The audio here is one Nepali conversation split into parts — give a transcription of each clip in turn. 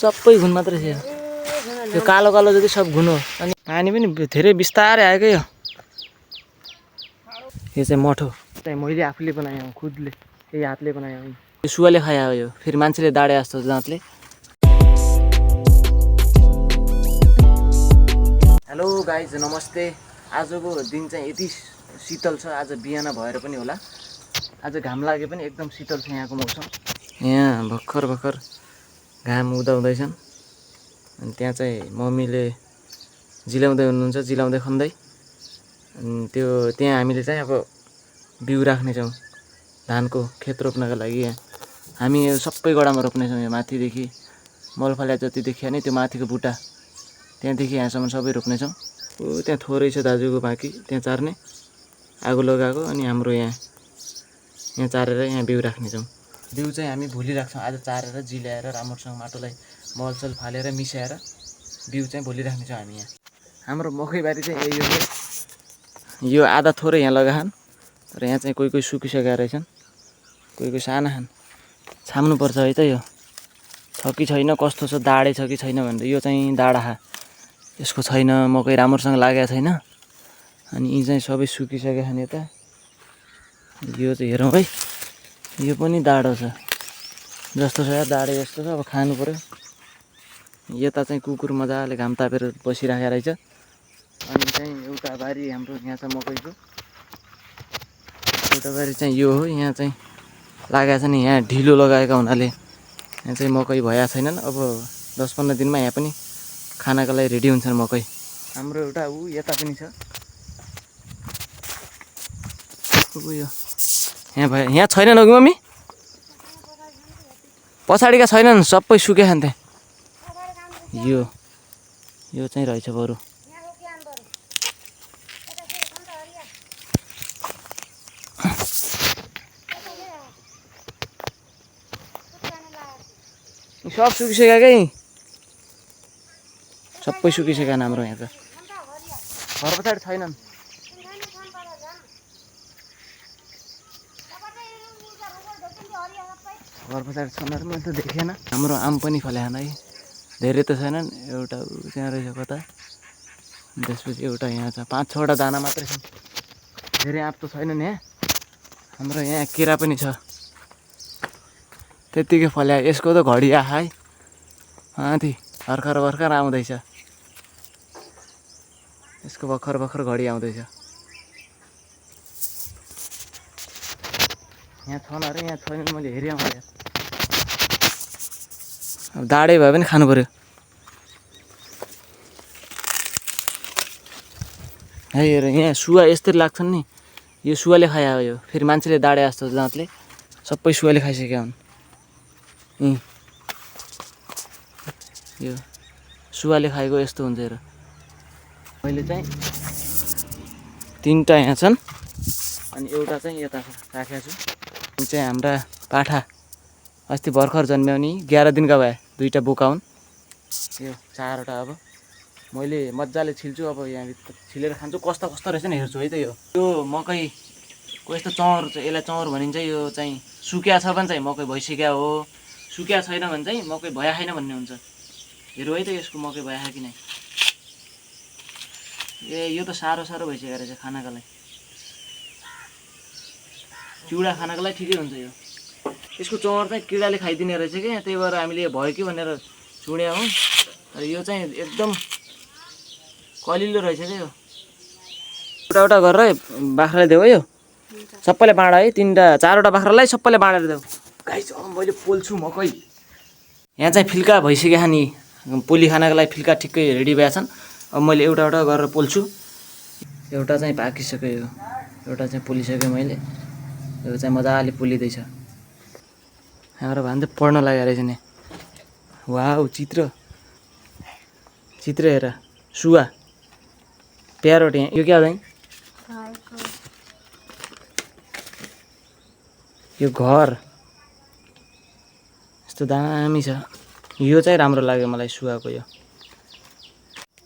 सबै घुन मात्रै छ यो कालो कालो जति सब घुन हो अनि पानी पनि धेरै बिस्तारै आयो क्या यो चाहिँ मठो चाहिँ मैले आफूले बनाएँ खुदले यही हातले बनाएँ यो सुवाले खायो यो फेरि मान्छेले दाडे जस्तो दाँतले। हेलो गाइज नमस्ते। आजको दिन चाहिँ यति शीतल छ, आज बिहान भएर पनि होला, आज घाम लागे पनि एकदम शीतल छ यहाँको मौसम। यहाँ भर्खर भर्खर घाम उदाउँदैछन् अनि त्यहाँ चाहिँ मम्मीले जिलाउँदै हुनुहुन्छ, जिलाउँदै खन्दै। अनि त्यो त्यहाँ हामीले चाहिँ अब बिउ राख्नेछौँ धानको खेत रोप्नका लागि। यहाँ हामी यो सबै गडामा रोप्नेछौँ, यो माथिदेखि मलफल्या जति देखियो नि त्यो माथिको बुट्टा त्यहाँदेखि यहाँसम्म सबै रोप्नेछौँ। त्यहाँ थोरै छ दाजुको बाँकी त्यहाँ चार्ने आगो लगाएको, अनि हाम्रो यहाँ चारेर यहाँ बिउ राख्नेछौँ। बिउ चाहिँ हामी भोलि राख्छौँ, आज चारेर जिल्याएर राम्रोसँग माटोलाई मलसल फालेर मिसाएर बिउ चाहिँ भोलि राख्नेछौँ हामी। यहाँ हाम्रो मकैबारी चाहिँ यही हो। यो आधा थोरै यहाँ लगाछन्, तर यहाँ चाहिँ कोही कोही सुकिसकेका रहेछन्, कोही कोही साना खान्। छाम्नुपर्छ है त, यो छ कि छैन, कस्तो छ, दाडे छ कि छैन भनेर। यो चाहिँ दाडा खा, यसको छैन, मकै राम्रोसँग लागेको छैन। अनि यी चाहिँ सबै सुकिसकेका छन्। यता यो चाहिँ हेरौँ है, यो पनि दाडो छ जस्तो छ, दाडे जस्तो छ। अब खानु पऱ्यो। यता चाहिँ कुकुर मजाले घाम तापेर बसिराखेको रहेछ। अनि चाहिँ एउटा बारी हाम्रो यहाँ छ मकैको, एउटा बारी चाहिँ यो हो। यहाँ चाहिँ लागेको छ नि, यहाँ ढिलो लगाएका हुनाले यहाँ चाहिँ मकै भएका छैनन्। अब 10-15 दिनमा यहाँ पनि खानाको लागि रेडी हुन्छन् मकै। हाम्रो एउटा यता पनि छ यो यहाँ भयो, यहाँ छैनन् हो कि मम्मी? पछाडिका छैनन्, सबै सुके खान्थे। यो चाहिँ रहेछ बरु। सब सुकिसक्यो क्या, सबै सुकिसक्यो हाम्रो यहाँ त। घर पछाडि छैनन्। घर पछाडि छन् अरे मैले त देखेन। हाम्रो आम पनि फल्याएन है, धेरै त छैनन्। एउटा त्यहाँ रहेछ कता, त्यसपछि एउटा यहाँ छ। 5-6वटा दाना मात्रै छन्, धेरै आँप त छैनन् यहाँ। हाम्रो यहाँ केरा पनि छ, त्यत्तिकै फल्या। यसको त घडी आखा है, माथि भर्खर भर्खर आउँदैछ, यसको भर्खर भर्खर घडी आउँदैछ। यहाँ छन् अरे, यहाँ छैनन्, मैले हेरेँ आउँदै। अब दाडे भए पनि खानु पऱ्यो है। हेर यहाँ सुवा यस्तै लाग्छन् नि, यो सुवाले खायो यो फेरि मान्छेले दाडे जस्तो दाँतले सबै सुवाले खाइसकेका हुन्। यो सुवाले खाएको यस्तो हुन्छ। हेर मैले चाहिँ 3टा यहाँ छन् अनि एउटा चाहिँ यता राखेको छु। यो चाहिँ हाम्रा पाठा अस्ति भर्खर जन्म्याउने 11 दिनका भए 2टा बोका हुन्। यो 4वटा अब मैले मजाले छिल्छु। अब यहाँभित्र छिलेर खान्छु, कस्तो कस्तो रहेछ नि हेर्छु है त। यो मकैको यस्तो चौर छ, यसलाई चौर भनिन्छ। यो चाहिँ सुक्या छ भने चाहिँ मकै भइसक्या हो, सुक्या छैन भने चाहिँ मकै भया छैन भन्ने हुन्छ। हेरौँ है त यसको मकै भया कि नै। यो त साह्रो साह्रो भइसकेको रहेछ खानाको लागि, चिउडा खानाको लागि ठिकै हुन्छ। यसको चौर चाहिँ किराले खाइदिने रहेछ क्या, त्यही भएर हामीले भयो कि भनेर चुड्या हौँ। र यो चाहिँ एकदम कलिलो रहेछ क्या। यो एउटा एउटा गरेर बाख्राले देऊ है, यो सबैलाई बाँड है। 4वटा बाख्रालाई सबैलाई बाँडेर देऊ। गाइस अब मैले पोल्छु मकै। यहाँ चाहिँ फिल्का भइसक्यो नि, पोली खानाको लागि फिल्का ठिक्कै रेडी भएका छन्। अब मैले एउटा एउटा गरेर पोल्छु। एउटा चाहिँ पाकिसक्यो, यो एउटा चाहिँ पोलिसक्यो मैले। यो चाहिँ मजाले पोलिँदैछ। हाम्रो भान्जा पढ्न लागेको रहेछ नि। वाउ, चित्र हेर, सुवा प्यारोट। यहाँ यो क्या हो? यो घर यस्तो दामी छ। यो चाहिँ राम्रो लाग्यो मलाई सुवाको। यो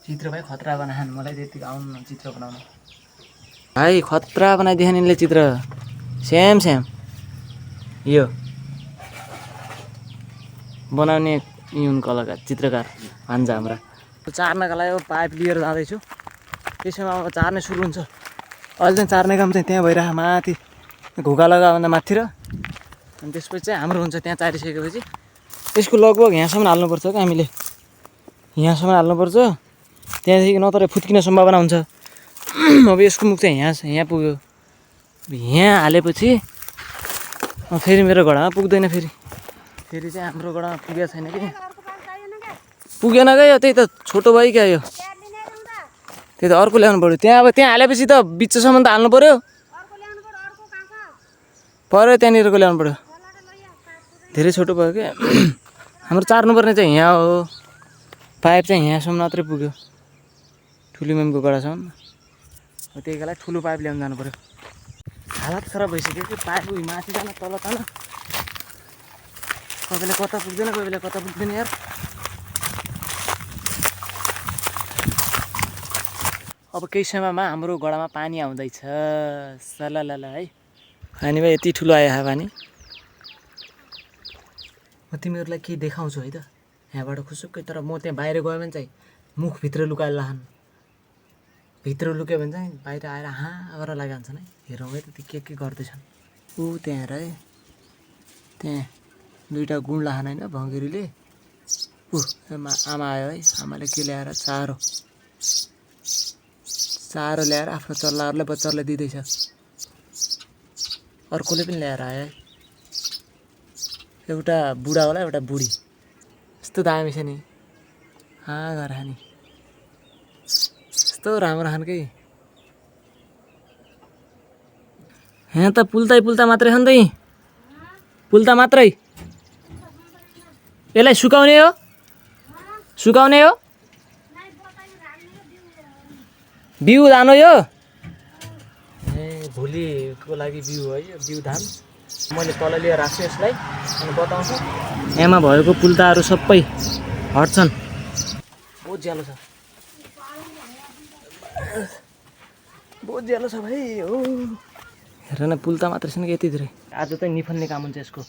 चित्र भाइ खतरा बनाएन, मलाई त्यतिको आउनु चित्र बनाउन। भाइ खतरा बनाइदिएन यिनले चित्र, सेम यो बनाउने युन कलाकार चित्रकार भान्जा हाम्रा चार्नका लागि अब पाइप लिएर जाँदैछु त्यसैमा अब चार्ने सुरु हुन्छ अहिले चाहिँ चार्ने काम चाहिँ त्यहाँ भइरहेको माथि घोगा लगाभन्दा माथि र अनि त्यसपछि चाहिँ हाम्रो हुन्छ त्यहाँ चारिसकेपछि त्यसको लगभग यहाँसम्म हाल्नुपर्छ क्या हामीले यहाँसम्म हाल्नुपर्छ त्यहाँदेखि नत्र फुत्किने सम्भावना हुन्छ अब यसको मुख चाहिँ यहाँ पुग्यो यहाँ हालेपछि फेरि मेरो घोडामा पुग्दैन फेरि चाहिँ हाम्रो घोडामा पुगेको छैन कि पुगेन क्या यो त्यही त छोटो भयो क्या यो त्यही त अर्को ल्याउनु पऱ्यो त्यहाँ अब त्यहाँ हालेपछि त बिचसम्म त हाल्नु पऱ्यो त्यहाँनिरको ल्याउनु पऱ्यो धेरै छोटो भयो क्या हाम्रो चार्नुपर्ने चाहिँ यहाँ हो पाइप चाहिँ यहाँसम्म मात्रै पुग्यो ठुलो मेमको गडासम्म त्यही लागि ठुलो पाइप ल्याउनु जानु पऱ्यो हालत खराब भइसक्यो कि पाइप माथि जान तल तल कोही बेला कता पुग्दैन कोही बेला कता पुग्दैन यार अब केही समयमा हाम्रो गडामा पानी आउँदैछ सललल है पानी भाइ यति ठुलो आयो पानी म तिमीहरूलाई के देखाउँछु है त यहाँबाट खुसुक्कै तर म त्यहाँ बाहिर गयो भने चाहिँ मुखभित्र लुकाएर लाहन भित्र लुक्यो भने चाहिँ बाहिर आएर गरेर लगाइहाल्छन् है हेरौँ है त के गर्दैछन् ऊ त्यहाँ हेर है त्यहाँ दुईवटा गुण लाहन होइन भङ्गेरीले आमा आयो है आमाले के ल्याएर चारो ल्याएर आफ्नो चल्लाहरूलाई बच्चाहरूलाई दिँदैछ अर्कोले पनि ल्याएर आयो है एउटा बुढा होला एउटा बुढी यस्तो दामी छ नि घर खाने यस्तो राम्रो खान कि यहाँ त पुल्ता मात्रै छ नि त पुल्ता मात्रै यसलाई सुकाउने हो बिउ धान हो यो भोलिको लागि बिउ है यो बिउ धान मैले तल लिएर राख्छु यसलाई अनि बताउँछु यहाँमा भएको पुल्ताहरू सबै हट्छन् बहुत ज्यालो छ भाइ हो हेर न पुल्ता मात्रै छन् कि यति धेरै आज चाहिँ निफन्ने काम हुन्छ यसको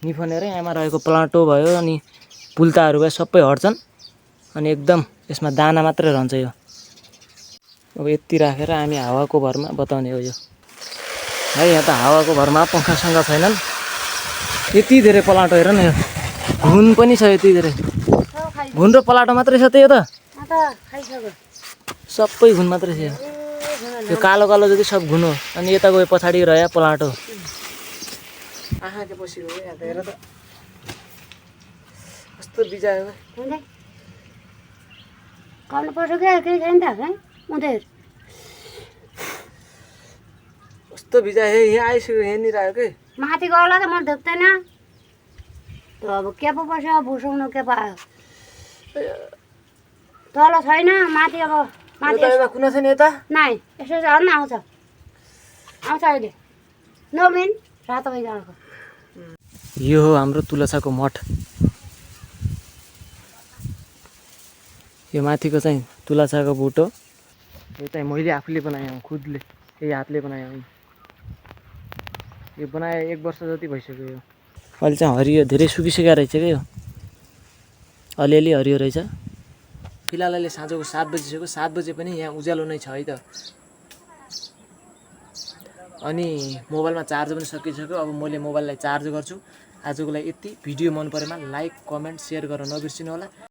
निफनेर यहाँमा रहेको प्लान्टो भयो अनि पुल्ताहरू भयो सबै हट्छन् अनि एकदम यसमा दाना मात्रै रहन्छ यो अब यति राखेर हामी हावाको भरमा बताउने हो यो है यहाँ त हावाको भरमा पङ्खासँग छैनन् यति धेरै पलाटो हेर न यो घुन पनि छ यति धेरै घुन र पलाटो मात्रै छ त यो त सबै घुन मात्रै छ यो कालो कालो जति सब घुन हो अनि यता गयो पछाडि रह्यो पलाटो आँखा के पछि हो यहाँ त हेर त कस्तो बिजायो काट्नु पर्छ क्या केही छैन त उनीहरू कस्तो बिजायो यहाँ आइसक्यो यहाँनिर आयो कि माथि गयो त मलाई देख्दैन त अब के पो पर्छ भुसाउनु के पो आयो तल छैन माथि अब माथि कुना छैन यता नाइ यसो झन् आउँछ अहिले 9 मिनट रातो भइजाको यो हो हाम्रो तुलसाको मठ यो माथिको चाहिँ तुलसाको बुटो यो चाहिँ मैले आफूले बनाएँ खुदले यही हातले बनाएँ यो बनाए 1 वर्ष जति भइसक्यो यो अहिले चाहिँ हरियो धेरै सुकिसकेको रहेछ क्या यो अलिअलि हरियो रहेछ फिलहाल अहिले साँझको 7 बजिसक्यो 7 बजे पनि यहाँ उज्यालो नै छ है त अनि मोबाइलमा चार्ज पनि सकिसक्यो अब मैले मोबाइललाई चार्ज गर्छु आजको लागि यति भिडियो मन परेमा लाइक कमेन्ट सेयर गर्न नबिर्सिनु होला।